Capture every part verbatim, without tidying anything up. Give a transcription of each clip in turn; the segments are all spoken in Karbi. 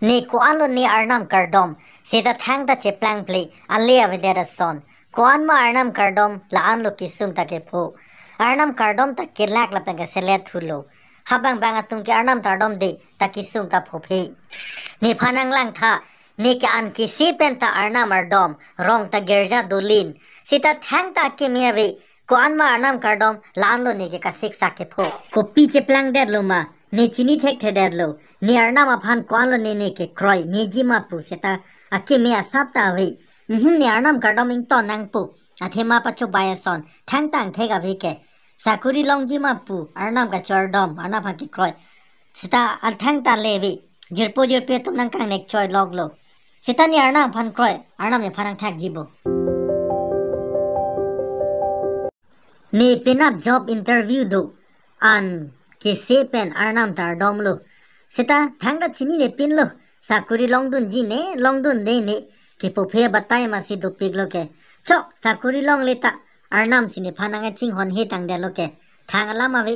Ne ko-anlo ne arnam kardom, seta thangta cheplangple, ale avedet ason. Ko-an ma arnam kardom, la-anlo kesung ta kepho. Arnam kardom ta kelak lapen keselet thulo. Habangbang atum ke arnam ta ardomde, ta kesung ta phophe. Nephan nanglangtha, ne ke an kese penta arnam ardom, rong ta girja dolin. Seta thangta akeme ave, ko-an ma arnam kardom, la-anlo ne ke kasiksak kepho. Kopi cheplangdetlo ma, ne chini thekthedetlo, ne arnam aphan ko-anlo ne ne kekroi, meji ma pu seta akeme asap ta ave. Mhm, ne arnam kardom ington nangpo, athema pachobai ason, thangta angthek ave ke. Sakuri longji ma pu, arnam kachordom, arnam aphan kekroi. Seta althangta le ave, jirpo jirpi atum nangkangnek choi loklo. Seta ne arnam aphan kroi, arnam nephan nangthakji bo. Ne penap job interview do, an kese pen arnam ta ardomlo. Seta thangta chininepinlo, sakuri longdunji ne, longdunde ne, kepophe batai masi dopiklo ke. Chok, sakuri longle ta, arnam si nephan nangchinghon he tangdetlo ke. Thang alam ave.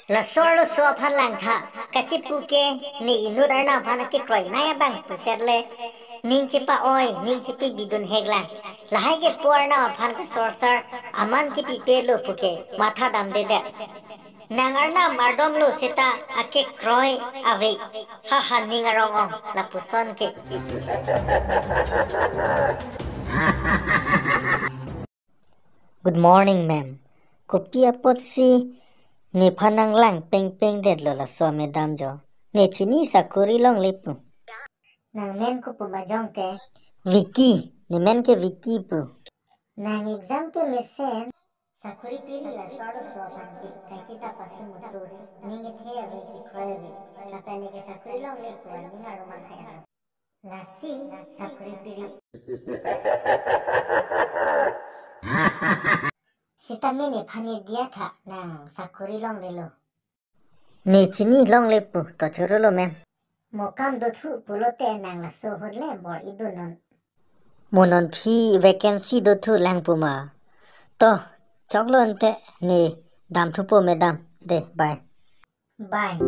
Laso arloso aphan langtha, kachipu ke, ne inut arnam aphan kekroi nai abang pusetle. Ning chepa-oi, ning chepik bidun heklang. Lahai ke ko arnam aphan kasorsar, aman kepipelo puke, matha damdedet. Nang arnam ardomlo seta akekroi ave. Haha, ning arong-ong, lapuson ke. Good morning, ma'am. Kopi apotsi nephan nanglang pengpengdetlo laso madam jo? Ne chini sakuri longle pu. Nangmen kopu ma jongte? Vicky, nemen ke Vicky pu. Nang exam kemesen. Sakuri piri laso arloso aphan ke, kaike ta pasu mutu, ning kethe ave kekroi ave, lapen ne ke sakuri longle pu aning arlo ma thai. Lasi sakuri piri. Sitame nephan ne diya tha, nang sakuri longlelo. Ne chini longle pu, to chorolo ma'am. Mo kam dothu pulote nang laso ahut le bor-i dunnon. Mo non aphi vacancy dothu lang pu ma. To, choklo ante, ne damthupo madam. De, bye. Bye.